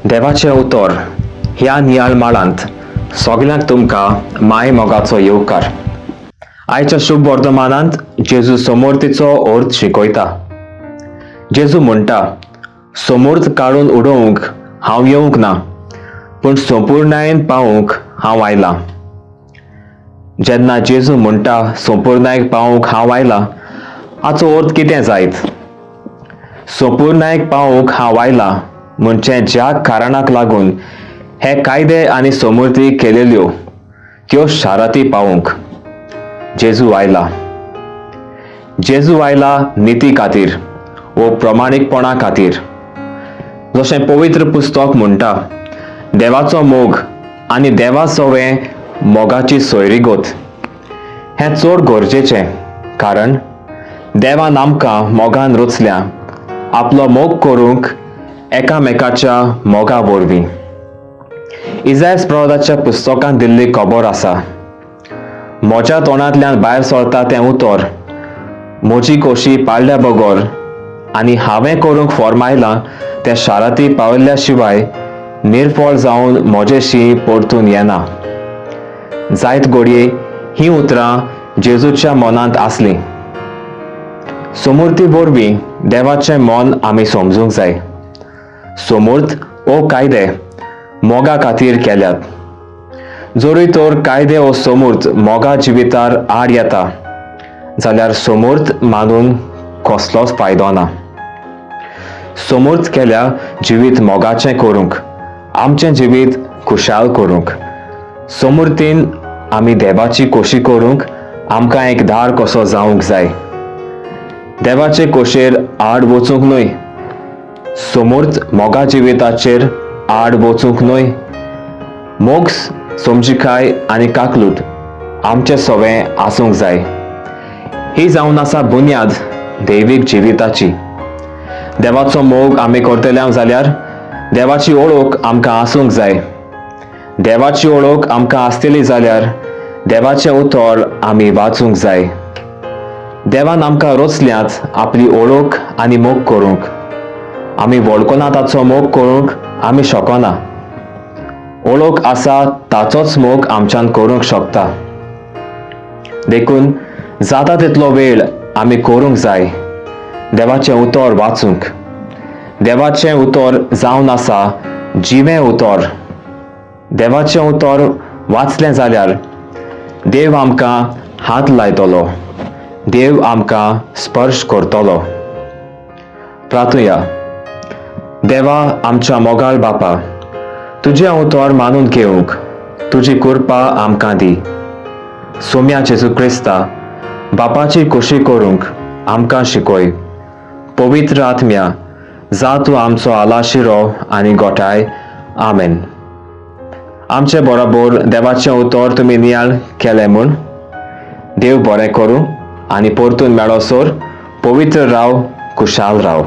देवाचें उतर ह्या नियाळ माळांत सगल्यांक तुमकां माय मोगाचो येवकार. आयच्या शुभ वर्तमानांत जेजू समोर्तीचो अर्थ शिकयता. जेजू म्हणटा, समोर्त काडून उडोवंक हांव येवंक ना, पूण संपुर्णायेन पावूंक हांव आयलां. जेन्ना जेजू म्हणटा संपुर्णायेक पावूंक हांव आयलां, हाचो अर्थ कितें जायत? संपुर्णायेक पावूंक हांव आयलां म्हणजे ज्या कारणाक लागून हे कायदे आनी समूर्ती केलेल्यो त्यो शाराती पावूंक जेजू आयला. जेजू आयला निती खातीर वो प्रमाणीकपणा खातीर. जशें पवित्र पुस्तक म्हणटा, देवाचो मोग आनी देवा सवें मोगाची सोयरीगत हें चड गरजेचें, कारण देवान आमकां मोगान रचल्या आपलो मोग करूंक एकामेकाच्या मोगा वरवीं. इजायस प्रवादाच्या पुस्तकांत दिल्ली खबर आसा, म्हज्या तोंडांतल्यान भायर सरता तें उतर म्हजी कोशी पाळल्या बगर आनी हांवें करूंक फॉर्मायलां तें शाराती पाविल्ल्या शिवाय निर्फळ जावन म्हजेशी परतून येना. जायत घडये हीं उतरां जेजूच्या मनांत आसलीं. समूर्ती वरवीं देवाचें मन आमी समजूंक जाय. समूर्त ओ कायदे मोगा खातीर केल्यात. जरूय तर कायदे ओ समूर्त मोगा जिवितार आड येता जाल्यार समूर्त मानून कसलोच फायदो ना. समूर्त केल्या जिवीत मोगाचें करूंक, आमचें जिवीत खुशाल करूंक. समूर्तीन आमी देवाची खोशी करूंक आमकां एक दार कसो जावंक जाय. देवाचे कोशेर आड वचूंक न्हय, समूर्त मोगा जिविताचेर आड वचूंक न्हय. मोग, समजिकाय आनी काकलूट आमचे सवें आसूंक जाय. ही जावन आसा बुन्याद दैवीक जिविताची. देवाचो मोग आमी करतले जाल्यार देवाची ओळख आमकां आसूंक जाय. देवाची ओळख आमकां आसतली जाल्यार देवाचें उतर आमी वाचूंक जाय. देवान आमकां रचल्यात आपली ओळख आनी मोग करूंक. आमी वळखना ताचो मोग करूंक आमी शकना. ओळख आसा ताचोच मोग आमच्यान करूंक शकता. देखून जाता तितलो वेळ आमी करूंक जाय देवाचें उतर वाचूंक. देवाचें उतर जावन आसा जिवें उतर. देवाचें उतर वाचलें जाल्यार देव आमकां हात लायतलो, देव आमकां स्पर्श करतलो. प्रार्थुया. देवा आमच्या मोगाळ बापा, तुजें उतर मानून घेवंक तुजी कृपा आमकां दी. सोम्या जेजू क्रिस्ता, बापाची खोशी करूंक आमकां शिकय. पवित्र आत्म्या, जा तूं आमचो आलाशिरो आनी गोठाय. आमेन. आमचे बरोबर देवाचें उतर तुमी नियाळ केलें म्हूण देव बरें करूं आनी परतून मेळोसर पवित्र राव, खुशाल राव.